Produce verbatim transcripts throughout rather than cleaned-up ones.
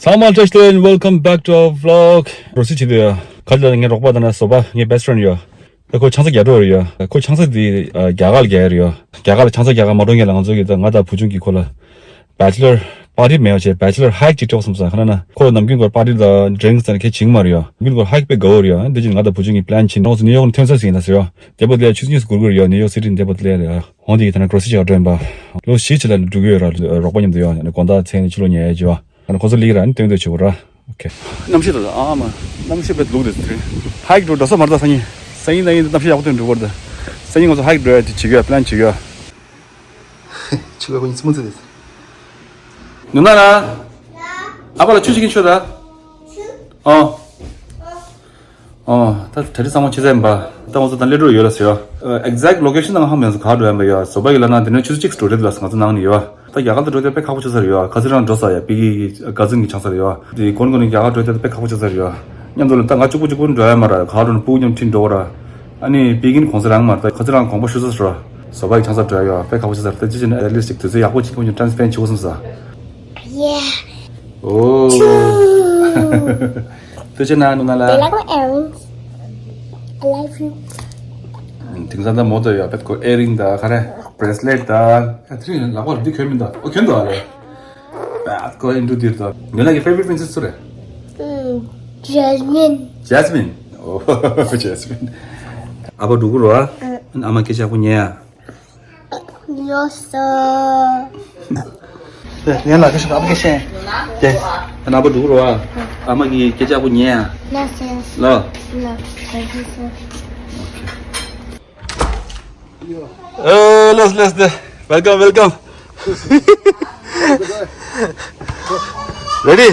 ཚང་མ་བཀྲ་ཤིས་བདེ་ལེགས། Welcome back to our vlog. རོ་སི་བྱེད་དུ་ཡོད། ག་ལ་ངའི་རོགས་པ་དང་ན་བཟོ་པ་ངའི་best friend་ཡོད། ད་ཁོ་ཆང་ས་རྒྱག་འགྲོ་རེད་ཡོད། ཁོ་ཆང་ས་དེ་རྒྱ་གར་ལ་རྒྱག་ཡ་རེད་ཡོད། རྒྱ་གར་ལ་ཆང་ས་རྒྱག་ག་མ་འགྲོ་ངེས་ལ་ང་ཚོ་གི་ད་ང་དང་བུ་ཆུང་གི་ཁོ་ལ་bachelor party མེད་པ་བྱས་bachelor hike ཅིག་སྤྲད་བསམ་ས་ཁ་ན་ན་ཁོ་ནམ་རྒྱུན་ཁོ་party དང་drinks དང་ཁྱད་བྱིང་མ་རེད་ཡོད། ནམ་རྒྱུན་ཁོ་hike དཔེ་དགའ་བོ་རེད་ཡོད། འདི་བཞིན་ང་དང་བུ་ཆུང་གི་plan བྱིན་ནོག་སི་ནིའུ་ཡོག་ནས་ཐོན་ས་ཟིན་ན་ཟེར་ཡོད། འདས་པོ་དེ་ཆུ་ཚོད་གཉིས་སུ་སྒུར་དགོས་རེད་ཡོད། ནིའུ་ཡོག་སི་ཊི་འདས་པོ་དེ་ལས་རེད་ཡོད། འོང་དེ་ཡི་ཐ་ན་grocery ཅིག་འགྲོ་ཡིན་པ། ལོ་བཞི་ཅིག་ལ་འགྲོ་གི་ཡོད་ར། རོགས་པ་མཉམ་དུ་ཡོད། ནི་དགོང་དག་མཚན་ནས་ཕྱི་ལོགས་ཉལ་ཡ་ཅིག་ཡོད། ཨ་ནི་ཁོ་ཚོ་ལིག་ར་ནི་སྟོན་སྟོན་བྱེད་དགོས་ར། ཨོ་ཁེ། གནམ་གཤིས་ལ་ཨ་མ། གནམ་གཤིས་དཔེ་ལུག་དེ་དེ་རིང་། hike འགྲོ་འགྲོ་ས་མ་རེད་ད་སང་ཉིན། སང་ཉིན་ད་ཡིན་གནམ་གཤིས་ཡག་པོ་ཐོན་འགྲོ་བར་ད། སང་ཉིན་ང་ཚོ་hike འགྲོ་ཡ་དེ་བྱེད་གི་ཡོད། plan བྱེད་གི་ཡོད། ཆུ་ལ་ཁོ་གཉིས་སྨོན་ཚིག་དེ། ནུ་ན་ལ། ཨ་ཕ་ལ་ཆུ་ཞིག་གིན་ཆུ་ད། ཨོ། ཨོ། ད་དེ་རིང་ཚང་མ་ཆུ་ཚན་པ། ད་ང་ཚོ་ད་སླེབས་འགྲོ་ཡོད་ལ་ཟེར་ཡོད། exact location ད་ང་ཧ་མ་ཡོང་ས་ག་འགྲོ་ཡ་མ་ཡོད། བཟོ་པ་ཡིན་ལ་ན་དེ་ནས་ཆུ་ཚོད་གཅིག་འགྲོ་རེད་ལ་ང་ཚོ་ནང་ནས་ཡོད། ད་རྒྱ་གར་དུ་འགྲོ་དེ་དཔེ་ཁག་པོ་ཆགས་ས་རེད་ཡོད། ཁ་ཚི་རང་འགྲོ་ས་ཡ་པི་གི་ག་ཚོད་ཀྱི་ཆང་ས་རེད་ཡོད། དེ་གོན་གོན་ནས་རྒྱ་གར་འགྲོ་དེ་དཔེ་ཁག་པོ་ཆགས་ས་རེད་ཡོད། མཉམ་དུ་ལ་ད་ང་གཅིག་པུ་གཅིག་པུ་འགྲོ་ཡ་མ་རེད། ག་འགྲོ་ན་སྤུ་གུ་མཉམ་ཁྲིད་འགྲོ་བ་ར། ཨ་ནི་པི་གིན་གོང་ས་རང་མ་རེད། ད་ཁ་ཚི་རང་དགོངས་པ་ཞུ་ས་ར། བཟོ་པ་ཡི་ཆང་ས་འགྲོ་ཡ་ཡོད། དཔེ་ཁག་པོ་ཆགས་ས་རེད། ད་ཅི་བྱས་ན་at least་ཅིག་དུས་ཚོད་ཡག་པོ་གཅིག་ཁོང་ཉིད་time spend བྱེད་དགོས་བསམ་ས། Yeah. ཨོ། Two. ལྟོས་བྱས་ན་ནུ་ན་ལ། They like my earrings. I love you. དེང་སང་ད་མོ་ཏོ་ཡོད་པད་ཀོ་earring ད་ག་རེ་bracelet ད་ཨ་ཐི་རི་ལག་པར་འདི་གྱོན་མིན་ད་ཨོ་གྱོན་འདུག་ཨ་ལེ། པད་ཀོ་ཨིན་ཌུ་དིར་ད་ནུ་ན་གི་favorite princess སུ་རེད། Jasmine. Jasmine. ཨོ་Jasmine. ཨ་ཕ་འགྲོ་གི་རོ་ཨ། ཨ་མ་སྐད་ཆ་ཡག་པོ་ཉན་ཡ། ཡོད་སོ། དེ་ཡན་ལག་ཁ་ཤས་ཨ་ཕ་སྐད་ཆ། དེ་ཨ་ན་པ་འགྲོ་གི་རོ་ཨ། ཨ་མ་གི་སྐད་ཆ་ཡག་པོ་ཉན་ཡ། ལགས་སོ། ལོ། ལགས་སོ། ཨེ་ལགས་ལགས་དེ། Welcome, welcome. Ready?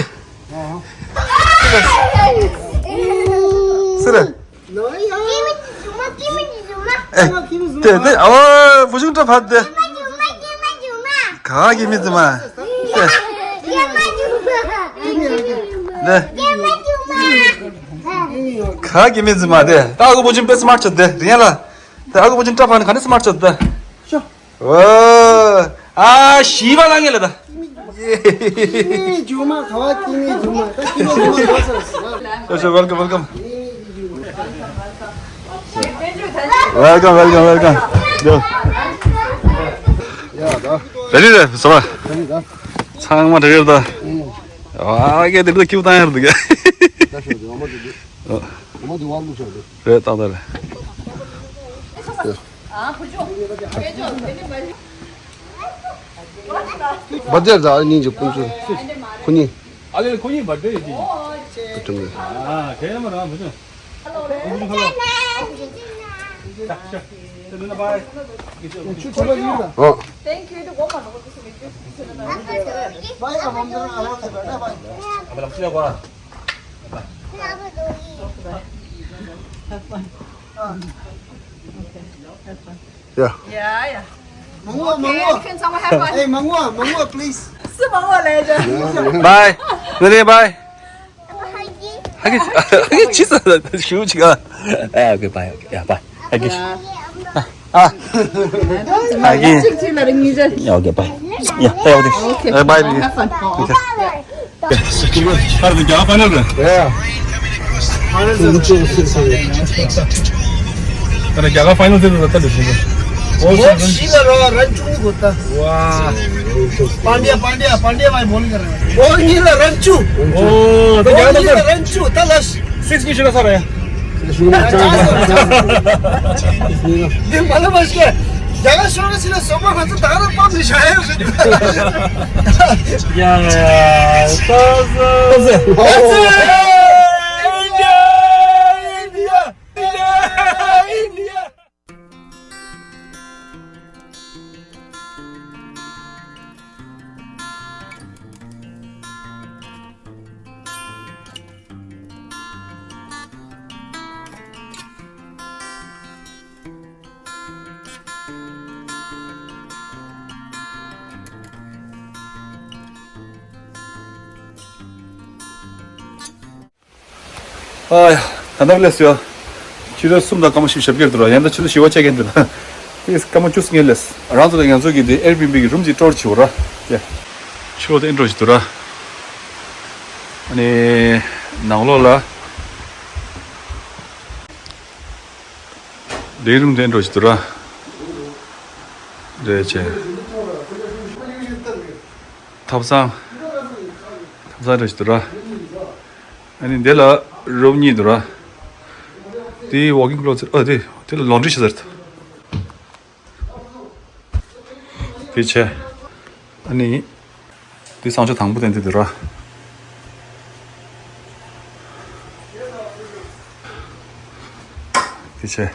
སུ་རེད། དེ་དེ་ཨོ་བུ་ཆུང་བཀྲ་བྷ་དེ། ག་གི་མི་ཙི་མ། དེ། དེ། ག་གི་མི་ཙི་མ་དེ། ད་ཨ་ཁུ་བུ་ཆུང་དཔེ་smart ཆགས་དེ་རིང་ལ། དེ་ཨ་ཁུ་བུ་ཆུང་བཀྲ་བྷ་ནི་ག་ནས་smart ཆགས་དེ། ཨོ། ཨ་ཤི་བ་ལ་ངེས་ལ་ད། ཀི་མི་ཇུ་མ་ཁ་བ་ཀི་མི་ཇུ་མ་ད་ཀི་མི་ཇུ་མ་ཡོད་ས་རེད། Sure, sure, welcome, welcome. Yo. Welcome, welcome, welcome. Yo. ཡ་ད། རེ་རེ་རེ་སོ། ཡ་ད། ཚང་མ་དྲི་ཡོད་ད། ཨ་གེ་དེ་ལ་ཁྱིའུ་བཏང་ཡར་འདུག་ག་ད་ཤོད་དེ་ཨ་མ་དེ་དེ། ཨ་མ་དེ་དབང་ལུགས་ཤོད་དེ། རེད་ད་ད་རེད། ཨ་བུ་ཆུང་། བུ་ཆུང་། བ་དེར་ད་ཨ་ནི་ཇི་ཕུན་ཚོགས་ཁོ་གཉིས། ཨ་ལེ་ཁོ་གཉིས་བ་དེར་ཡིན། ཨ་དྲང་གི། ཨ་ཁྱེད་ཡ་མ་རང་བུ་ཆུང་། ཨ་ཁྱེད་ཆུ་ཆུ་ལ་ཡིན་ད། ཨ། Thank you. Yeah. Yeah, yeah. མང་བོ་མང་བོ། ཁྱེད་ཚང་མ་have fun. Hey, མང་བོ་མང་བོ་please. སུ་མང་བོ་ལས་ཀྱང་། Bye. Good day, bye. ཧ་གི་ཧ་གི་ཅི་ས་ཞུ་ཅི་ག་ཨ་okay, bye. Okay, yeah, bye. ཧ་གི་ཨ་ཧ་གི་གཅིག་གཅིག་ལ་རིང་ཉིས་ཤར། Yeah, okay, bye. Yeah, yeah, okay. Okay. Bye, bye. Have fun. Okay. ཁར་དུ་རྒྱ་ཕ་ནེལ་རེད། ཡ། ཕ་ནེལ་ཟེར་ནོ་ཅི་ཟེར་ཟེར་རེད། ཁར་རྒྱ་གར་ཕ་ནེལ་ཟེར་ནོ་ད་ལྟ་ཞིག་ཨོ་ཞིག་ལ་ར་རན་ཅུང་གོ་ད། ཝ། པཱན་ཌི་ཡ་པཱན་ཌི་ཡ་པཱན་ཌི་ཡ་མའི་བོ་ལི་ག་ར། ཨོ་གཉིས་ལ་རན་ཅུ། ཨོ་ད་རྒྱ་གར་ད་ལྟ་རན་ཅུ་ད་ལ། Six ཀྱི་ཤི་ན་ས་རེད། འདི་མ་ལ་མ་ཤི། རྒྱ་གར་ཤོར་ན་ཕྱི་ལ་སོག་པོ་ང་ཚོ་ད་ར་པམ་ནས་བཞག་ཡ་རེད། ཡ་ཡ་ཏོ་ཟོ། ཏོ་ཟོ། ཨིན་ཌི་ཡ། ཨིན་ཌི་ཡ། ཨིན་ཌི་ཡ། ཨ་ཡ། ད་ལྟ་སླེབས་སོང་། ཕྱི་དྲོ་གསུམ་དང་སྐར་མ་བཞི་བཅུ་ཞེ་བརྒྱད་འདུག་ར། ཡང་ད་ཕྱི་དྲོ་བཞི་པ་ཆགས་ཀྱི་འདུག་ར། དེ་སྐར་མ་བཅུ་གསུམ་ལས། རང་ཚོ་དང་ང་ཚོ་གི་དེ་Airbnb གི་རུམ་ཅིག་ཊུར་བྱེད་འོ་ར། ཡ། ཕྱི་ལོགས་དེ་ཨེ་འདྲ་ཞིག་འདུག་ར། ཨ་ནི་ནང་ལོགས་ལ་ལིང་རུམ་དེ་འདྲ་ཞིག་འདུག་ར། རེད་ཆེ། ཐབ་ཚང་། ཐབ་ཚང་འདྲ་ཞིག་འདུག་ར། ཨ་ནི་འདི་ལ་རུམ་གཉིས་འདུག་ར། དེ་ཝོག་ཀིང་ཀློ་ཚེ། ཨ་དེ་དེ་ལ་ལོན་ཌི་རི་བྱེད་ས་རེད། དེ་བྱས། ཨ་ནི། དེ་གསང་སྤྱོད་དང་པོ་དེ་འདི་འདུག་ར། དེ་བྱས།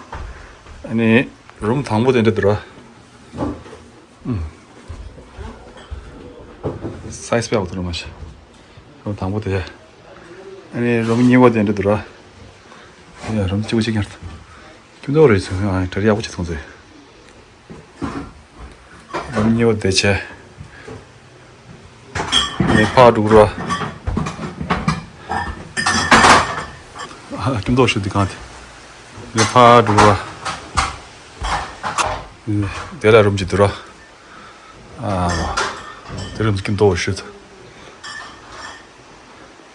ཨ་ནི། རུམ་དང་པོ་དེ་འདི་འདུག་ར། ཨུམ། སའི་ཛི་དཔེ་ཡག་པོ་འདུག་ར་མ་གཞི། རུམ་དང་པོ་དེ། ཨ་ནི་རུམ་གཉིས་པ་དེ་འདི་འདུག་ར། ཡ་རུམ་གཅིག་པོ་གཅིག་ཉར་ཐུབ། ཁྱིམ་ཚང་རེད་ཟེར། ཨ་གྲ་སྒྲིག་ཡག་པོ་བྱེད་སོང་ཟེར། རུམ་གཉིས་པ་དེ་བྱས། ངས་ཕར་འགྲོ་ར། ཨ་སྐྱིད་མདོག་ཞིག་འདུག་གང་དེ། ངས་ཕར་འགྲོ་ར། དེ་ལ་རུམ་གཅིག་འདུག་ར། ཨ་དེ་རུམ་སྐྱིད་མདོག་ཞིག་འདུག་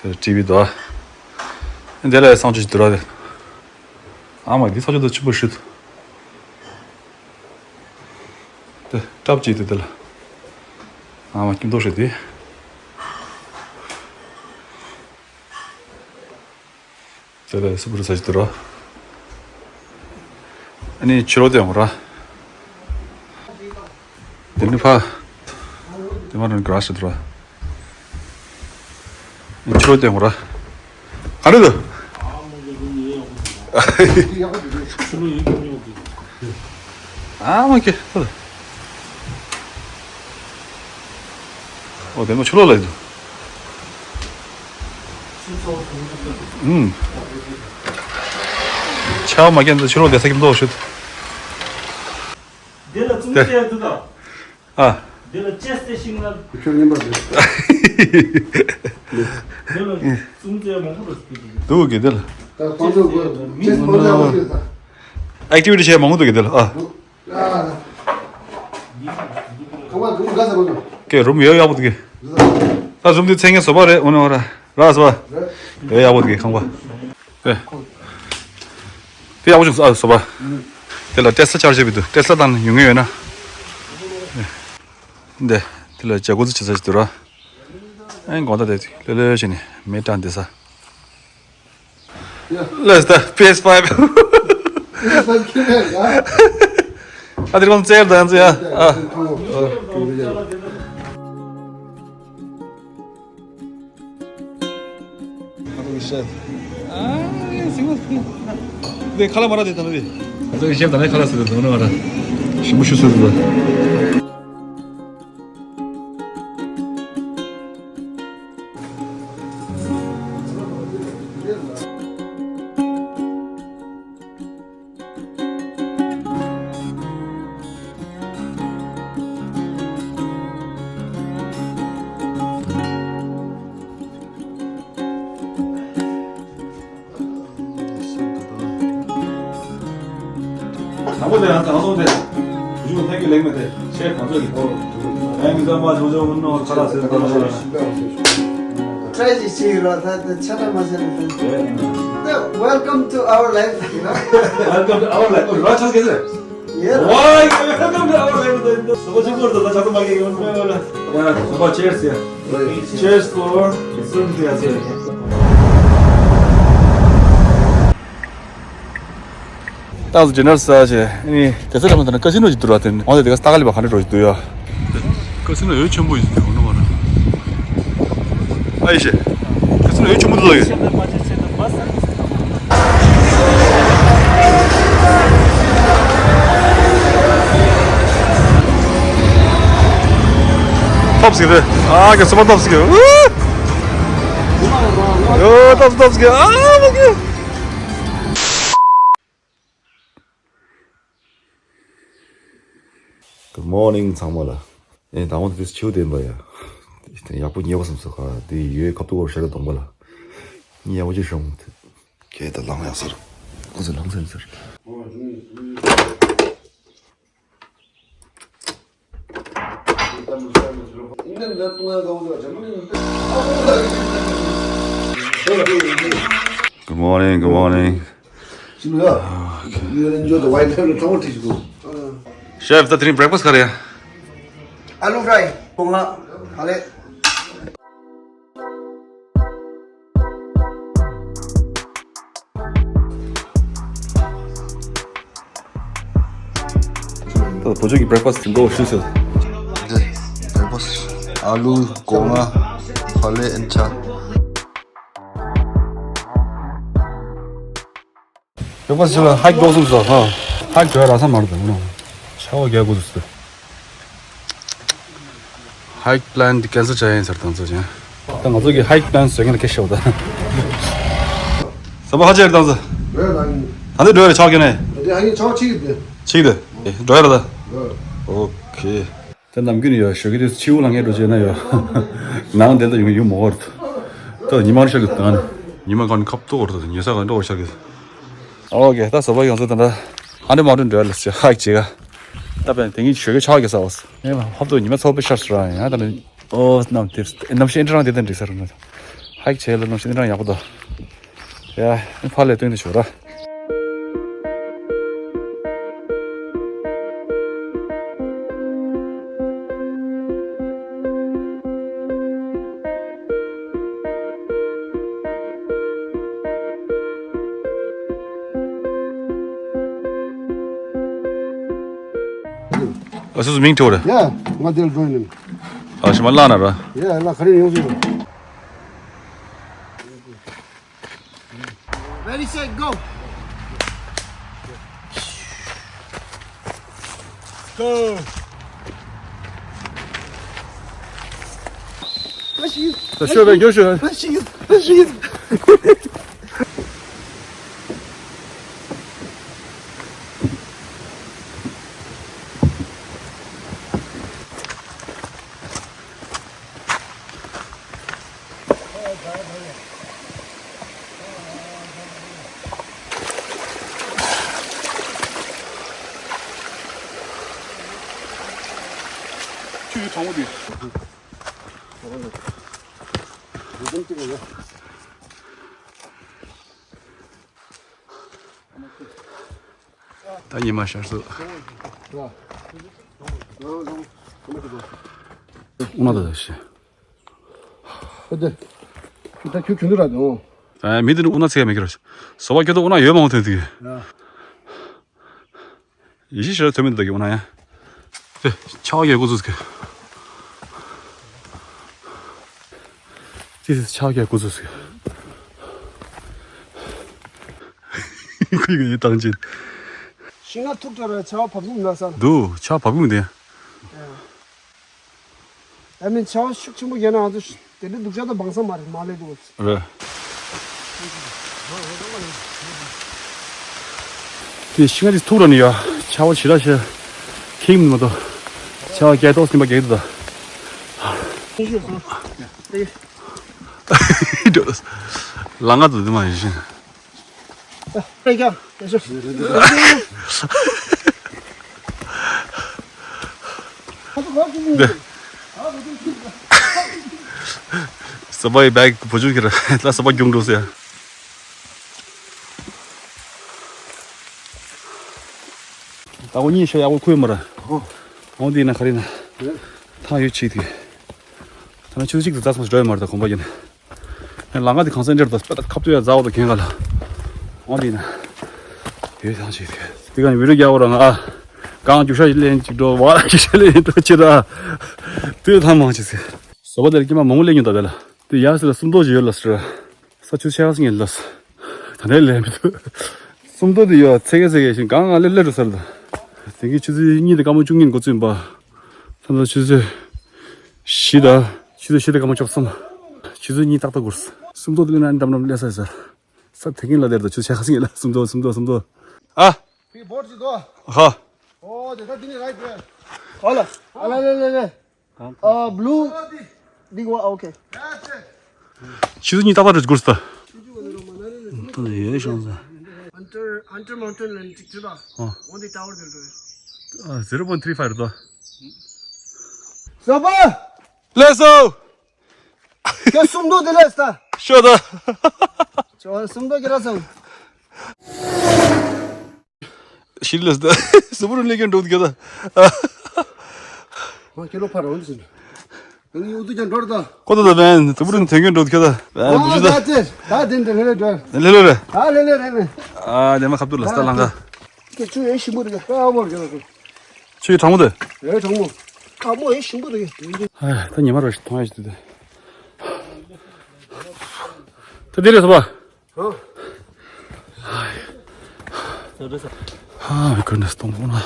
དེ་ལ་ཊི་ཝི་འདུག་དེ་ལ་གསང་སྤྱོད་ཞིག་འདུག་ར། ཨ་མ་འདི་ཚ་ཅོ་དང་ཆུ་བུར་ཞིག་འདུག་དེ་ཀྲབ་ཅིག་དེ་དེ་ལ། ཨ་མ་སྐྱིད་མདོག་ཞིག་དེ། དེ་ལ་སུ་བུར་ས་ཅིག་འདུག་ར། ཨ་ནི་ཕྱི་ལོགས་དེ་ཡོང་ར། དེ་ནི་ཕ། དེ་མ་རང་ག་ར་ཞིག་འདུག་ར། ཕྱི་ལོགས་དེ་ཡོང་ར། ག་རེ་འདུག་ཨ་མ་ཁྱེད། ཨོ་དེ་མོ་ཆུ་ལོག་ལ་ཡིན། ཨུམ། ཆ་མ་རྒྱན་དུ་ཆུ་ལོག་བསྡད་ས་ཀྱི་མདོག་ཞུ། འདི་ལ་ཙུང་ཙེ་འདུག་ག་ཨ། འདི་ལ་ཅེས་ཏེ་ཤིང་ན། ཁྱོད་ཉན་པ་རེད། འདི་ལ་ཙུང་ཙེ་མང་པོ་འདུག་ཟེར་གྱི་འདུག་འདུག་གི་འདི་ལ། ད་ཁོང་ཚོ་གོ་ཅེས་ཁོང་ཚོ་ཡང་ཨེག་ཊི་ཝི་ཊི་བྱས་མང་པོ་འདུག་གི་འདི་ལ་ཨ། ཁང་པ་རུམ་ག་ས་གོ་ནོ། ཀེ་རུམ་ཡོད་ཡག་པོ་འདུག་གི། ད་རུམ་འདི་མཚན་ངན་བཟོ་པ་རེད་འོ་ན་འོ་ར། ར་བཟོ་པ། ཡོད་ཡག་པོ་འདུག་གི་ཁང་པ། ཨེ། དེ་ཡག་པོ་བྱུང་སོང་ཨ་བཟོ་པ། དེ་ལ་ཏེ་སི་ལ་ཆར་བྱེད་པའི་དུས་ཏེ་སི་ལ་བཏང་ནས་ཡོང་ངེས་ཡོད་ན། འདི། དེ་ལ་ཇ་ཀུ་ཛི་བྱེད་ས་ཞིག་འདུག་ར། ཨེ་དགོང་དག་དེ་ལྷོད་ལྷོད་བྱས་ནས་མེ་བཀྲག་འདི་ས། ལས་ད་པི་ཨེས་ཕའིབ། ཨ་དེ་རིང་ཙེར་དང་ཙེ་ཨ། ཨ། ཁ་ལག་མ་རག་དེ་ད་ནི། ཁ་ལག་ཞིམ་པོ་ཞུ་སོ་ཟེར། དང་པོ་དེ་ཡང་དང་སོང་དེ། གཞུང་ཐད་ཀྱི་ལེགས་མེད་དེ་ཆེས་གང་ཚོད་ཀྱི་ཐོག་ལ་འདུག་ཨེ་མི་ཚང་མ་བྱུང་བྱུང་ཨུན་ནོ་ཁ་ལག་ཟེར་དང་ཤོག་ཤིག་ད་ཆ་ཆ་ཆ་ཆ་ཆ། Welcome to our life, you know. Welcome to our life. ར་ཆགས་ཀྱི་ཟེར། ཡེ། Why? Welcome to our life. སོ་ཆུ་བུར་དུ་ད་ཆགས་མ་ཀྱི་ཡོང་མེད་ལ། ཡ་སོ་པ་ཆེར་སི་ཡ། Cheers for soon to us. ཏང་སི་ཌི་ནར་ཟ་བྱས། ཨ་ནི་དེ་ཚོ་ལ་མ་ལྟ་ན་ཀ་སི་ནོ་ཅིག་འདུག་ར། དེ་འོང་དེ་དེ་ག་ས་ཏ་ཀ་ལི་བ་ག་འདྲ་འགྲོ་ཅིག་འདུག་ཡ། ཀ་སི་ནོ་ཡོད་ཆེན་པོ་ཡིན་འདུག་འོང་ན་མ་ར། ཨ་ཡེ་ཤེ། ཀ་སི་ནོ་ཡོད་ཆེན་པོ་འདུག་ལ་ཡོད། ཐོབ་སི་རེད། ཨ་ཀ་སི་མ་ཐོབ་སི་གི། ཡོ་ཐོབ་སི་ཐོབ་སི་གི། ཨ་མ་གི། Good morning ཚང་མ་ལ། ཨེ་ད་འོང་དེ་ཆེའུ་བསྟན་པ་ཡ། ཡག་པོ་ཉེ་བ་སོང་ས་ག་དེ་ཡོད་ཁབ་ཏུ་བོར་ཤར་གདོང་པ་ལ། ཉེ་བ་ཅི་ཤོང་དེ། ཁྱེད་ད་ལངས་ཡག་ཟེར། ཁོ་ཚོ་ལངས་ཟེར་ཟེར། Good morning, good morning. You enjoy the white pepper tomato. Chef, ད་དེ་རིང་breakfast ག་རེ་ཡ། Aloo fry, པོ་ང་། ཨ་ལེ། ད་བོད་ཕྲུག་གི་breakfast འདི་འདྲ་ཞིག་ཟེར། འདི་breakfast ཨ་ལུ་སྒོ་ང་ཕ་ལེ་ཨན་ཆ། Breakfast ཞིག་ལ་hike འགྲོ་སོང་ཟེར་ཧ། Hike འགྲོ་ཡ་རག་ས་མ་རེད་ད་ང་། ཆར་པ་རྒྱག་དགོས་ཟེར། Hike plan འདི་cancel བྱ་ཡིན་ཟེར་དང་ཚོ་ཅན། ད་ང་ཚོ་གི་hike plan བཟོ་མཁན་ལ་སྐད་ཤོད་ད། ཟམ་པ་ཧ་ཅེར་དང་ཚོ། ད་འདི་འགྲོ་ཡ་ཆགས་ཀྱི་ནས། འདི་ཧ་ཡིན་ཆགས་ཆིག་དེ། ཆིག་དེ། འགྲོ་ཡ་ར་ད། ཨོ་ཁེ། ད་ནམ་རྒྱུན་ཡོད་ཞོགས་ཀྱི་དུས་ཕྱི་དབུགས་ལ་ངས་འགྲོ་བྱས་ན་ཡོད། ནང་དེ་ད་ཡོང་ཡོང་མ་གོ་ར། ད་ཉི་མ་ཤར་གི་ད་ནི། ཉི་མ་གང་ཁབ་ཏོག་ར་ད་ཉེ་ས་གང་འགྲོ་ཤར་གི། ཨོ་ཁེ། ད་ཟམ་པ་ཡོང་ཚོ་ད་ད། ཧ་འདྲེ་མ་འདྲེ་འགྲོ་ཡ་ལ་ཟེར་hike བྱེད་ག་ད་པན་དེང་གི་ཞོགས་ཀྱི་ཆགས་ཀྱི་ས་འོ། ངས་ཧབ་ཏུ་ཉི་མ་ཚོགས་པའི་ཤར་སུ་ར་ཡང་ད་ནི། ཨོ་གནམ་དེབ་གནམ་གཤིས་ཨེ་འདྲ་རང་དེ་དང་འགྲིག་ས་རུ་ན། hike བྱས་ལ་གནམ་གཤིས་ཨེ་འདྲ་རང་ཡག་པོ་འདུག་ཡ་ཨེ་ཕར་ལས་སྟོན་དེ་ཞོག་ར། ཨ་སོ་སོ་མིང་ཐོ་རེ། ཡ། ང་དེར་འགྲོ་ཡིན། ཨ་ཞི་མ་ལ་ན་ར། ཡ་ལ་ག་རེ་ཡོང་སོང་། Ready, set, go. Go. ད་ཤོད་པའི་རྒྱོ་ཤོད། ཆུ་ཡི་གྲང་མོ་དེ། ད་ཉི་མ་ཤར་སོང་། ཨུ་ན་ད་ད་ཤི། ཨ་ད་ཁྱོད་ཁྱོད་འདི་ར་དང་། ཨ་མི་འདི་ནི་ཨུ་ན་ཚེ་ག་མེད་ཀྱི་ར། སོ་བ་ཁྱོད་ད་ཨུ་ན་ཡོད་མང་ཐོན་ཐུག་གི། ཡེ་ཤེས་ཤར་ཐོན་མི་འདུག་གི་འོ་ན་ཡང་། དེ་ཆག་ཡོད་ཀུ་ཚུགས་ཀྱི། ཅི་ཟེར་ཆག་ཡོད་ཀུ་ཚུགས་ཀྱི། ཁུ་ཡི་གི་ཡི་བཏང་ཅིན། ཤིང་ན་ཐུག་འགྲོ་ར་ཆ་བ་བབས་ཡིན་ན་ས། འདུག་ཆ་བབས་ཡིན་དེ། ཨ་མིན་ཆ་བ་ཤུགས་ཆེན་པོ་ཡིན་ན་ང་ཚོ་དེ་འདྲའི་སྡུག་ཅག་དང་བང་ས་མ་རེད་མ་ལས་འདུག་རེད། དེ་ཤིང་རིས་ཐུག་ར་ནི་ཡ་ཆ་བ་ཞི་ར་ཞི་ཁེག་མི་མ་གཏོགས་ཆ་བ་རྒྱལ་ཏོག་སིམ་པ་རྒྱལ་འདུག་ད། ལ་ང་ཚོ་འདི་མ་ཡིན་ཤིང་། ཟམ་པའི་བེག་བུ་ཆུང་ཁྱེར་ལ་ཟམ་པ་རྒྱུག་འགྲོ་ཟེར། ད་འོ་གཉིས་ཤ་ཡག་པོ་ཁུ་ཡོད་མ་ར། འོ་འདི་ན་ག་རེ་ན། ཐང་ཡོད་ཆེ་དེ། ད་ན་ཆུ་ཚོད་གཅིག་ཏུ་རྩྭ་སོང་འགྲོ་ཡོད་མ་རེད་ད་གོམ་པ་ཡིན། ལ་ང་དེ་གང་སར་འདྲེར་དང་སྤེ་ད་ཁབ་ཏུ་ཡ་རྫ་བ་དང་གན་ག་ལ། འོ་འདི་ན། ཡོད་ཐང་ཆེ་དེ། དེ་ག་ནི་བི་རི་རྒྱག་བ་ར་ང་། གང་རྒྱུག་ཤ་ཞིག་ལེན་ཅིག་འགྲོ་བ་རྒྱུག་ཤ་ལེན་འགྲོ་ཅི་ར། དུས་ཐང་མང་ཆེ་ཟེར། ཟོ་པ་དེར་སྐྱེ་མ་མང་པོ་ལེན་མྱོང་ད་དེ་ལ། དེ་ཡ་སི་ལ་སུམ་མདོ་ཞིག་ཡོད་ལ་ཟེར། ས་ཆུ་ཆེ་ཁ་སི་ངན་ལ་ཟེར། ད་ནས་ལེན་མི་ཐུབ། སུམ་མདོ་དེ་ཡོད་ཚེ་གེ་ཚེ་གེ་ཞིང་གང་ང་ལེ་ལེ་རུ་ཟེར་ད། དེང་གི་ཆུ་ཚོད་གཉིས་དང་སྐར་མ་བཅུ་གཉིས་འགོ་བཙུགས་པ། ད་ལྟ་ཆུ་ཚོད་བཞི་དང་ཆུ་ཚོད་བཞི་དང་སྐར་མ་བཅུ་གསུམ། ཆུ་ཚོད་གཉིས་ཏག་ཏག་འགོར་སོང་། སུམ་མདོ་དེ་ལེན་ན་འགྲམ་འགྲམ་ལེ་ས་ཟེར། ས་དེ་གིན་ལ་དེར་དུ་ཆུ་ཆེ་ཁ་སི་ངན་ལ་སུམ་མདོ་སུམ་མདོ་སུམ་མདོ། ཨ། Big board ཅིག་འདུག་ཧ། ཨོ་དེ་ད་དེ་ནི་རའི་བྷེ། ཨོ་ལ། ཨ་ལ་ལ་ལ་ལ། ཨ་blue big one okay. ཆུ་ཚོད་གཉིས་ཏག་ཏག་རེད་དགོས་སུ་ད། ད་ཡོད་ཤོང་ཟ། Hunter Hunter Mountain ལ་ཅིག་ཅི་ལ། ཨོ། འོན་ཏེ་tower དེར་འགྲོ་ཡོད། ཨ་zero point three five རེད་ད། ཟ་བ། Let's go. ཁྱོད་སུམ་མདོ་དེ་ལས་ད། ཅོ་ད། ཅོ་སུམ་མདོ་ཁྱེར་སོང་། ཤི་ལས་ད། སུ་བུ་རུ་ལས་ཀྱང་འགྲོ་གི་ད། ཁྱེད་ལོ་ཕར་འོང་ཟིན། ཡང་ཡོད་དུ་ཀྱང་འགྲོ་ད། ཁོ་ད་ད་བན་དུ་བུ་རུ་ཐོན་གྱི་འགྲོ་གི་ད། བན་ཨ་བུ་ད་ཅེ་ད་དེ་འདྲ་ལེ་ལེ་འགྲོ། ལེ་ལེ་རེད། ཨ་ལེ་ལེ་རེད་ནི། ཨ་དེ་མ་ཁབ་ཏུ་ལ་སྟ་ལང་ག་ཁྱེད་ཆུ་ཡེ་ཞིམ་པོ་རེད། ཨ་མོ་རེད། ཆུ་ཡི་གྲང་མོ་དེ། ཨེ་གྲང་མོ། ཨ་མོ་ཡེ་ཞིམ་པོ་རེད། ཨ་ད་ཉི་མ་ར་ཞིག་མཐོང་ཡ་ཞིག་དུ་དེ། ད་དེ་རེད་སོ་པ། Oh my goodness, don't wanna.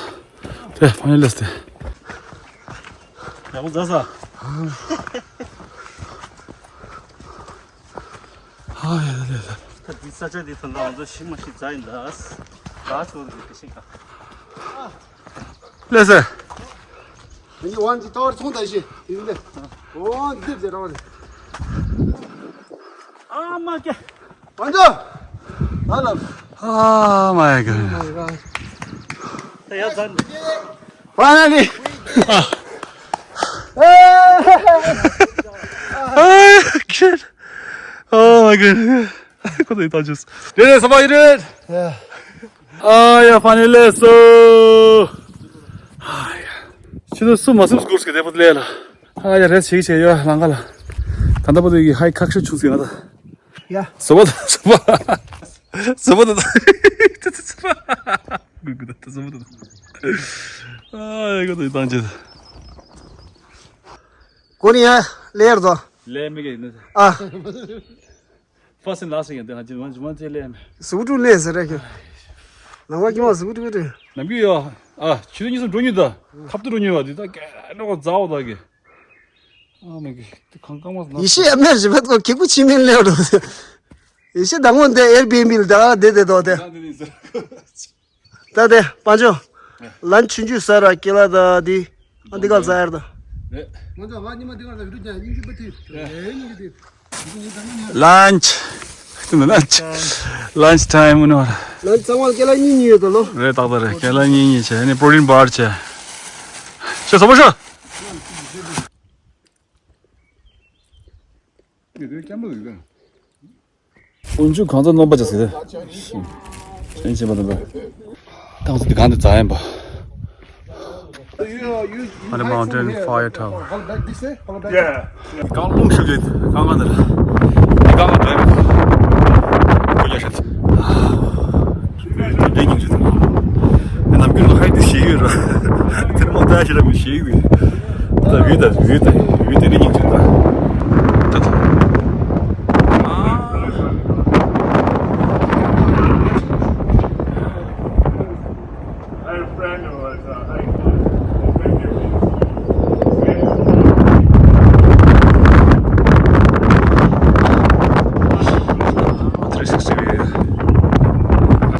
Yeah, finally, let's do. ཡག་པོ་མཛད་ས། ཨ་ཡ་ལེ་ལེ། ད་འདི་ས་ཆ་འདི་ཐོན་ད་ང་ཚོ་ཤི་མ་ཤི་མཛའ་ཡིན་ད། ད་ཚོ་འདི་ཤི་ཁ། ལགས་སེ། ཨ་ནི་ཝན་ཅི་ཏོར་ཚོང་ད་ཤི་ཡིན་ད། ཨོ་འདི་ཟེར་ར་བ་ཟེར། ཨ་མ་ཀེ། ཝན་ཅི། ཨ་ལ། Oh my god. ད་ཡ་ཛན། Finally. Oh shit. Oh my god. ཁོ་ཚོ་ཡི་ད་ཇུས། རེད་རེད་ས་པ་ཡི་རེད། ཨ་ཡ་ཕ་ནི་ལས་སོ། ཨ་ཡ། ཁྱེད་ཚོ་སུ་མ་སུམ་སྒུར་སྐད་དེ་པོ་ལས་ལ། ཨ་ཡ་རེད་བྱེད་ཀྱི་བྱེད་ཡོད་ལང་ཀ་ལ། ད་ལྟ་པོ་དེ་གི་ཧའི་ཁག་ཤུ་ཆུང་ཟིན་ང་ད། ཡ། སོ་པ་ད་སོ་པ། སོ་པ་ད་ད། སྒུར་སྒུར་ད་སོ་པ་ད་ད། ཨ་ཡ་ཁོ་ཚོ་ཡི་ད་ཇུས། ཀོ་ནི་ཡ་ལེར་དོ། ལེ་མི་གེ་ནི། ཨ། First and last again, then I didn't want to tell him. སུ་ཏུ་ལས་ཟེར་རེད་ཁྱོད། ནང་པ་ཁྱི་མ་སུ་ཏུ་རེད། ནམ་རྒྱུན་ཡོད། ཨ་ཆུ་ཚོད་གཉིས་སུ་འགྲོ་མྱོང་ད། ཁབ་ཏུ་འགྲོ་མྱོང་བ་དེ་ད་ག་རེ་བ་ཛའོ་ད་གི། ཨ་མ་གི་དེ་གང་གང་མ་ན། ཡེ་ཤེས་ཨ་མེར་རི་བད་ཀོ་ཁེ་པུ་ཆི་མིན་ལེ་རོ། ཡེ་ཤེས་དང་པོ་འདི་ཨེར་བི་ཨེན་བི་ལ་ད་དེ་དེ་དོ་དེ། ད་དེ་པ་ཅོ། ལན་ཆུང་ཆུང་ཟ་ར་ཀེ་ལ་ད་དེ། ཨ་འདི་ག་ཟ་ཡར་ད། ང་ཚོ་ང་གཉིས་མ་འདི་ག་ཟ་རུ་ཅན་སྙིང་རྗེ་པ་ཐིབ། ཨེ་སྙིང་རྗེ་ཐིབ། Lunch. Lunch. Lunch time, you know. ལན་ཚང་མ་ཀེ་ལ་གཉིས་གཉིས་ཡོད་དོ་ལོ། རེད་ཏག་ཏག་རེད། ཀེ་ལ་གཉིས་གཉིས་བྱས་ནས་protein bar བྱས། ཤ་ཟ་བ་ཤ། དཀོན་མཆོག་གང་ཚ་རྣམ་པ་ཅག་ཟེར་ཏེ། ཞིང་ཞིང་ཆེན་པ་དང་པོ། ཏང་སི་འདི་གང་དུ་འཛག་ཡིན་པ། Honey Mountain Fire Tower. Yeah. གང་རླུང་ཤུགས་ཀྱིས་གང་གང་འདིར། འདི་གང་གང་འདྲ་ཡིན་པ། ཁོ་ཡ་ཤ་ཚ། དེ་ཉིན་ཅི་ཚ། ནམ་རྒྱུན་ལ་ཧའི་དེ་ཞིག་ཡོད་ར། དེ་མོ་ད་ཞིག་ར་མི་ཞིག་ཡོད། ད་བུ་ད་བུ་ད་བུ་དེ་རིང་ཉིན་ཅི་ད། ད་ད།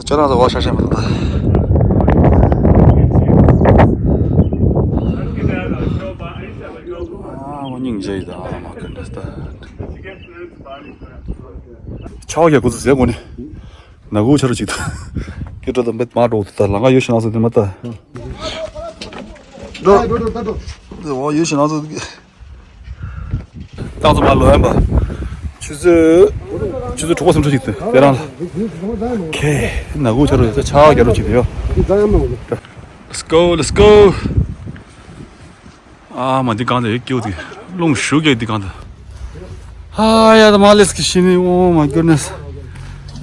ཁྱོད་རང་ཚོ་བ་ཤ་ཤ་མི་འདུག་ད། ཨ་མ་སྙིང་རྗེ་ཡི་ད། ཨ་མ་goodness ད། ཆའོ་ཡ་ཁོ་ཚོ་ཟས་གོ་ནི། ན་གུ་ཆ་རུ་ཅིག་ད། ཀི་ཏྲ་ད་མེད་མ་འགྲོ་ད། ལང་ཀ་ཡོད་ཤི་ན་སོ་དེ་མ་ད། འགྲོ། འོ་ཡོད་ཤི་ན་སོ། ཏང་ཙུ་མ་ལོ་ཡན་པ། ཆུ་ཚོད། ཆུ་ཚོད་དྲུག་པ་སུམ་ཅུ་ཞིག་ཏུ་དེ་རང་ལ། ཁེ། ན་གུ་ཆ་རུ་ཡོད་ཚ་ཆ་རྒྱ་རུ་ཅིག་ཏུ་ཡོད། Let's go, let's go. ཨ་མ་འདི་གང་དུ་ཡོད་སྐྱེའུ་དེ། རླུང་ཞུགས་ཀྱི་འདི་གང་དུ། ཨ་ཡ་ད་མ་ལེས་ཀྱི་ཤི་ནི། Oh my goodness.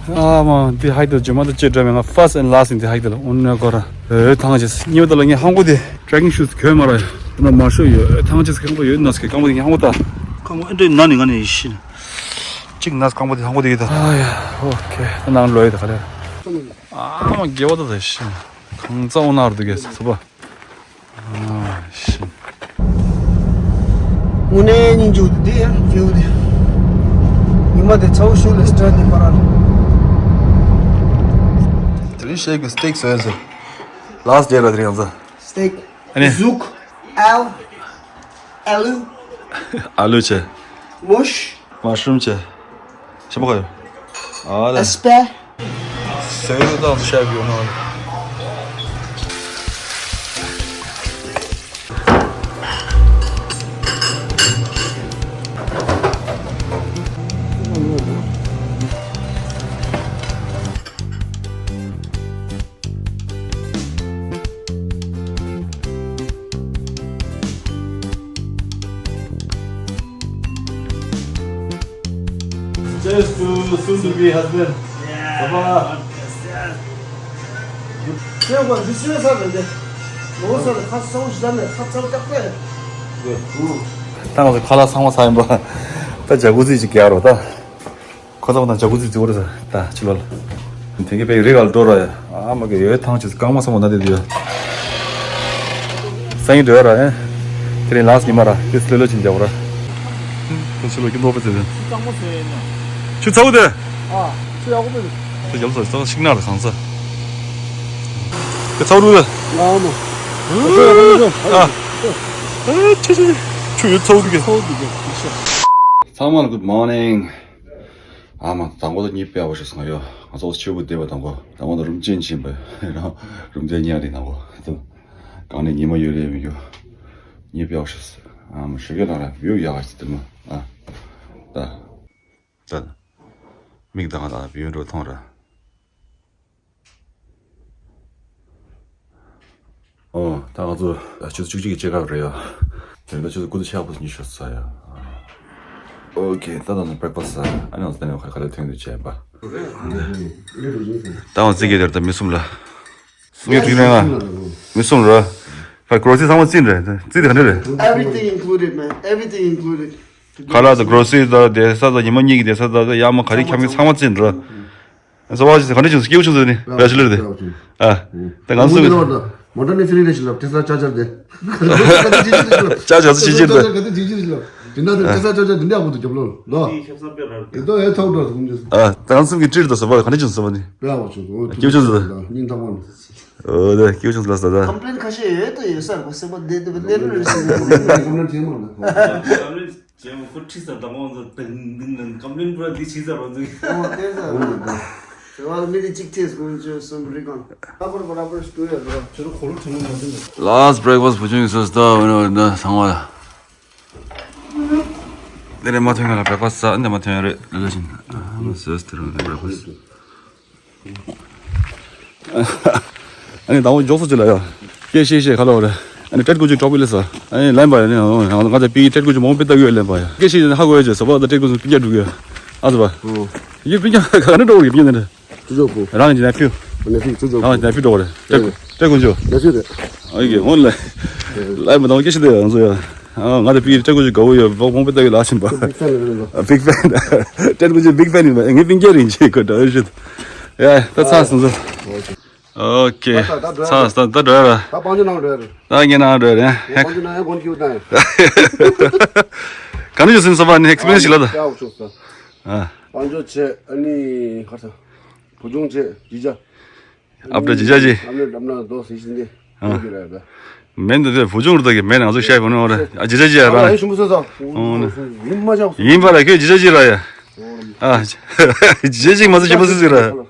ཨ་མ་འདི་ཧའི་ད་ཇི་མ་ད་ཅེ་འདྲ་མེད། ང་first and last in འདི་ཧའི་ད་ལ་འོ་ན་གོ་ར། ཨེ་ཐང་ཅེས་ཉེ་བ་ད་ལ་ངས་ཧང་གོ་དེ། Trekking shoes གོན་མ་ར་ཡ། ན་མ་ཤོ་ཡོད། ཨེ་ཐང་ཅེས་རྐང་པ་ཡོད་ན་སྐེ་རྐང་པ་དེ་ངས་ཧང་གོ་ད། རྐང་པ་ཨེ་འདྲ་ན་ནི་ང་ནི་ཤི་ན། གཅིག་ན་རྐང་པ་དེ་ཧང་གོ་དེ་ཡོད་ད། ཨ་ཡ་ཨོ་ཁེ། ད་ནང་ལོ་ཡོད་ད་ག་ལེ། ཨ་མ་དགེ་བ་ད་ད་ཤི་ན། གང་ཙམ་འོ་ན་རུ་དུ་གེ་ས་སོ་པ། ཨ་ཤི། དངོས་གནས་སྙིང་རྗེ་འདི་ཡང་ཁྱེའུ་འདི། ཉི་མ་དེ་ཚ་བོ་ཤུགས་ལས་སྐྲག་ནས་པ་ར། དེ་རིང་ཤེག་གི་སི་ཊིག་བཟོས་ཟེར། ལཱ་སི་ཊི་ཌེ་ལ་དེ་རིང་ཡང་ཟ། སི་ཊིག་ཨ་ནི། ཟུག་ཨལ། ཨ་ལུ། ཨ་ལུ་བྱས། མུཤ། མ་ཤུམ་བྱས། ཞིམ་པོ་ཁ་ཡོད། ཨ་ལ། ཨ་སྤེ། ཟས་དང་ཤ་ཡོད་ནོ། Cheers to soon to be husband. Bye bye. ཁྱེད་ཀྱི་འདི་ཤེས་ས་རེད་དེ། ངོ་ས་ལ་ཁ་སང་ཞིག་ནས་ཁ་ཚ་བཀག་པས། ད་ང་ཚོ་ཁ་ལག་ཚང་མ་ཚར་ཡིན་པ། ད་ཇ་ཀུ་ཟི་ཅིག་རྒྱག་རོགས་ད། ཁོ་ཚང་མ་དང་ཇ་ཀུ་ཟི་བརྩི་བ་རེད་ད་ཕྱི་ལོགས་ལ། དེང་གི་པའི་རི་ག་ལ་འགྲོ་ར་ཡ། ཨ་མ་གི་ཡོད་ཐང་ཆུ་རྐང་མ་ཚང་མ་ན་དེ་དུ་ཡ། སང་ཉིན་འགྲོ་ཡ་ར་ཡ། དེ་རིང་ལ་སི་ཉི་མ་ར་དེ་སི་ལོ་ལོ་ཅིག་འཇག་ར། ཁོ་ཕྱི་ལོགས་ཀྱི་ནོར་བུ་ཟེར་དེ། ཆུ་ཚ་བོ་དེ། ཨ། ཆུ་ཡག་པོ་དེ། ཁྱོད་རྒྱབ་ས་ས་ཤིང་ནགས་ལ་གང་ས། ཁྱོད་ཚ་བོ་རུ་དེ། ང་མོ། ཨ། ཨ་ཆུ་ཆུ་ཆུ་ཡོད་ཚ་བོ་དེ་གི། ཚ་བོ་དེ་གི། ཚང་མ་ལ་good morning། ཨ་མ་དང་པོ་དང་གཉིས་པའི་ཨ་བ་ཞིག་སོང་ཡོད། ང་ཚོ་ཆུ་བུ་བསྡད་པ་དང་པོ་དང་པོ་ན་རུམ་ཆེན་ཕྱིན་པ་རུམ་ཆེན་ཉལ་རེད་དང་པོ་དུ། གང་ནས་ཉི་མ་ཡོད་རེད་མི་ཡོད། གཉིས་པའི་ཨ་བ་ཞིག་ཨ་མ་ཞུ་གི་ལ་ར་བིའུ་ཡག་ག་ཞིག་དུ་མ་ཨ། ད་ད་མིག་དང་ད་བིའུ་འགྲོ་མཐོང་ར། ཨོ། ད་ང་ཚོ་ཆུ་ཚོད་བཅུ་གཅིག་གི་ཅེག་ཨའུཊ་རེད་ཡ། དེ་རིང་ད་ཆུ་ཚོད་དགུ་དང་ཕྱེད་ཀ་ཕྱིན་ཤག་ས་ཡ། ཨོ་ཁེ། ད་ད་ནི་བྷེ་རེག་ཕ་སི་ས་ཡ། ཨ་ནི་ང་ཚོ་ད་ནི་ག་ལེ་ཐོན་དུ་བྱས་པ། ད་ང་ཚོ་གི་དེར་ད་མི་གསུམ་ལ། མི་དྲུག་ནས་ང་། མི་གསུམ་ར། ཕར་གོ་སི་ཚང་མ་རྩིས་རེད། རྩིས་དེ་ག་འདྲ་རེད། Everything included, man. Everything included. ཁ་ལག་དང་གོ་སི་དང་བསྡད་ས་དང་ཉི་མ་གཉིས་ཀྱི་བསྡད་ས་དང་ཡར་མར་ག་རེ་ཁྱབ་མིན་ཚང་མ་རྩིས་ར། ས་བ་ཞིག་ག་འདྲ་བྱུང་སྐྱིད་པོ་བྱུང་ཟེར་ནི་བེ་ཆི་ལར་དེ། ཨ། ད་ང་ཚོ་གི་མོ་ཊ་ནི་ཕི་ལིང་རེ་ཞིག་ལབ་དེ་ས་ཅར་ཅར་དེ། ཅར་ཅར་ཚོ་ཅི་ཅིར་དེ། ཅར་ཅར་ག་དེ་ཅི་ཅིར་ཞིག་ལབ། དེ་འདྲ་དེ་དེ་ས་ཅར་ཅར་དེ་འདྲ་ཡག་པོ་འདུག་རྒྱབ་ལོག་ལ། དེ་ད་ཨེ་ཐོག་འགྲོ་ཐུབ་འདུག་ཨ། ད་ང་ཚོ་གི་ཊྲིཊ་དང་ས་བ་ག་འདྲ་བྱུང་ས་བ་ནི། བེ་ཡག་པོ་བྱུང་སོང་། སྐྱིད་པོ་བྱུང་སོང་། སྙིང་ཐག་པ་ནས། ཨོ་དེ་སྐྱིད་པོ་བྱུང་སོང་ལ་ས་ད། ཀམ་པི་ལེན་ཁ་ཤས་ཡོད་དོ་ཡོད་ས་རེད་པ་སེམས་པ་བདེ་བདེ་བདེ་རུ་རེད་ཟེར། ཀམ་པི་ལེན་བྱེད་མ་ལ། ཇེམ་ཁོ་ཁྲིད་ས་དང་པོ་ཚོ་དང་དང་དང་ཀམ་པི་ལེན་པུ་ར་འདི་བྱེད་ས་རོ་འཛིན། ཨོ་དེ་ས་རོ་འཛིན། དེ་བ་མི་དེ་གཅིག་ཐེས་དགོས་ཆོས་གསུམ་རིག་གང་། ར་པར་ར་པར་སྟུ་ཡ་རོ། ཁྱོད་རོ་ཁོ་རོ་ཁྲིད་མོ་མ་འཛིན། Last breakfast བུ་ཆུང་གི་སོ་སོ་ད་འོ་ན་འོ་ན་ཚང་མ་ལ། འདི་རེད་མ་ཐོན་ག་ལ་བྲེག་ཕ་སི་ཨ་འདི་མ་ཐོན་རེད་ལ་ལ་བཞིན། ཨ་མ་སོ་སོ་དེ་རོ་འདི་བྲེག་ཕ་སི། ཨ་ནི་དང་པོ་མགྱོགས་སུ་ཅི་ལ་ཡ། སྐད་ཤེས་ཤེས་ག་ལ་བ་རེད། ཨ་ནི་ཏྲེད་ཀུ་ཅི་ཀྲོག་པི་ལེ་ས། ཨ་ནི་ལན་པ་ཡ་ནི་ང་ཚོ་པི་ཏྲེད་ཀུ་ཅི་མོང་པི་ཏ་གུ་ལན་པ་ཡ། སྐད་ཤེས་ཧ་གོ་ཡ་ཅེ་ས་པ་ད་ཏྲེད་ཀུ་ཅི་པི་ཀྱ་འགྲུག་ཡ། ཨ་ས་པ། ཡི་པི་ཀྱ་ག་ནི་ཀྲོག་གི་པི་ཀྱ་ནི་རེད། ཅུ་ཅོ་པོ། རང་གི་ནེ་ཕིའུ། ནེ་ཕིའུ་ཅུ་ཅོ་པོ། རང་གི་ནེ་ཕིའུ་ཀྲོག་རེད། ཏྲེད་ཀུ་ཏྲེད་ཀུ་ཅི། ནེ་ཕིའུ་རེད། ཨ་ཡི་གེ་ཧོན་ལེ། ལན་པ་དང་པོ་སྐད་ཤེས་དེ་ང་ཚོ་ཡ། ང་དང་པི་ཏྲེད་ཀུ་ཅི་དགའ་བོ་ཡོད། བོག་མོང་པི་ཏ་གུ་ལ་ཕྱིན་པ། Big fan རེད། Big fan. ཏྲེད་ཀུ་ཅི་big fan ཡིན་པ། ངའི་པི་ཀྱ་རིན་ཆེ་ཁོ་ད་ཨེ་ཤི། ཡ་ད་ཚ་སོང་ཚོ། ཨོ་ཁེ། ད་ད་ད་འགྲོ་ཡ་ཚ་རེད། ད་ད་འགྲོ་ཡ་ར། ད་བང་ཆེན་ནང་འགྲོ་ཡ་རེད། ད་ངའི་ནང་འགྲོ་ཡ་རེད། བང་ཆེན་ནང་ཡང་གོན་ཁྱིའུ་བཏང་ཡ། ག་ནས་ཡོད་སྲིད་ས་པ་ནི་ཨེག་སི་པི་རི་ཡན་སི་ཞིག་ལ་ད། ཡ་འུ་ཆུ་ས། ཨ། བང་ཆེན་བྱས་ཨ་ནི་ག་ས། བུ་ཆུང་བྱས་ཇི་ཇ། ཨབ་ཏྲ་ཇི་ཇ་ཇི། ཨབ་ནི་ཨབ་ན་དོ་སི་ཤིན་ཏེ། ཨ། ཡོད་ཀྱི་རེད་ད། མེན་དེ་བུ་ཆུང་རུ་ད་གི་མེན་ང་ཚོ་ཤ་ཡི་བུ་ནོ་ར། ཨ་ཇི་ཇ་ཇི་ཡ་ར། ཨ་ཡིན་ཞུམ་སོ་ས། ཨོ་ནི། ཡིན་མ་ཆགས། ཡིན་པ་ལ་ཁྱོད་ཇི་ཇ་ཇི་ར་ཡ། ཨ། ཇི་ཇ་ཇི་མ་ཚོ་ཞིམ་པོ་སི་སི་ར།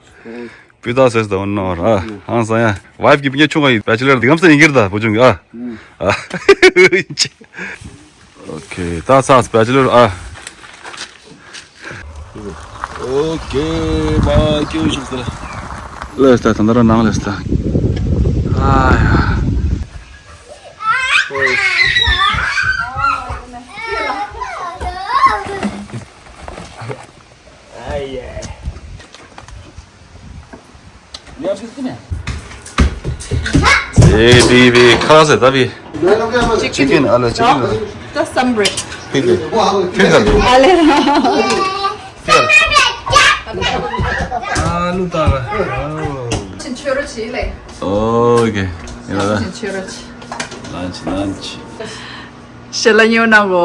པི་ཏ་སེ་སི་ད་འོ་ནོ་ར། ཧང་སང་ཡ། ཝའིཕ་གི་པི་ཉེ་ཆུང་ང་ཡི་བེ་ཆི་ལར་འདི་གམ་སེ་ཡིན་གྱི་ར་ད་བུ་ཆུང་གི་ཨ། ཨ། ཨོ་ཁེ། ད་ས་བེ་ཆི་ལར་ཨ། ཨོ་ཁེ། བ་ཀྱུ་ཤིག་ཟེར། ལེས་ད་ད་ད་ར་ནང་ལེས་ད། ཨ་ཡ། ཨ་ཡ། ཨེ་བི་བི་ཁ་ཟེར་ད་བི། ཅི་ཀིན་ཨ་ལེ་ཅི་ཀིན། ད་སམ་བྷྲེཌ། ཕིག་ཕིག་ཨ་ལེ་ར། ཨ་ལུ་ད་ར། ཆོས་རོ་ཆི་ལེ། ཨོ་ཁེ། ཡ་ད། ཆོས་རོ་ཆི། ལན་ཆི་ལན་ཆི། ཞལ་ལག་ཉོ་ན་གོ།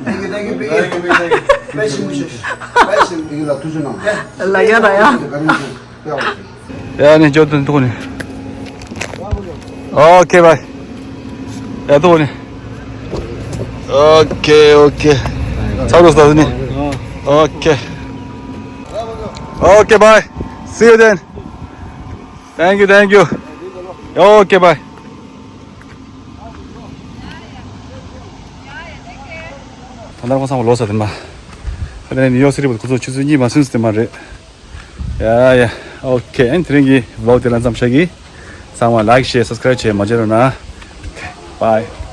Thank you, thank you, big. Thank you, big, thank you. དཔེ་ཞིམ་པོ་ཞིག་དཔེ་ཞིམ་པོ་ཞིག་ལ་ཐུགས་རྗེ་གནང་། ལ་ཡ་ར་ཡ། ཡ་ནི་འཇོག་དོན་ཐུག་ནི། ཨོ་ཁེ་བྷའི། ཡ་ཐུག་ནི། ཨོ་ཁེ་ཨོ་ཁེ། ཚར་རོ་ས་ནི། ཨོ་ཁེ། ཨོ་ཁེ་བྷའི། See you then. Thank you, thank you. ཨོ་ཁེ་བྷའི། ད་ལྟ་ཁོང་ཚང་མ་ལོག་ཚར་དེ་མ། ད་ནི་ནིའུ་ཡོག་སི་ཊི་བར་ཁོ་ཚོ་ཆུ་ཚོད་གཉིས་མ་ཟིན་ཙམ་དེ་མ་རེད། ཡ་ཡ། ཨོ་ཁེ། ཨན་དེ་རིང་གི་བི་ལོག་དེ་ལ་མཚམས་བཞག་གི། ཚང་མ་ལའིཀ་ཤེར་སབ་སི་ཀ་རའིབ་བྱེད་མ་བརྗེད་རོགས་གནང་། ཨོ་ཁེ། བྷའི།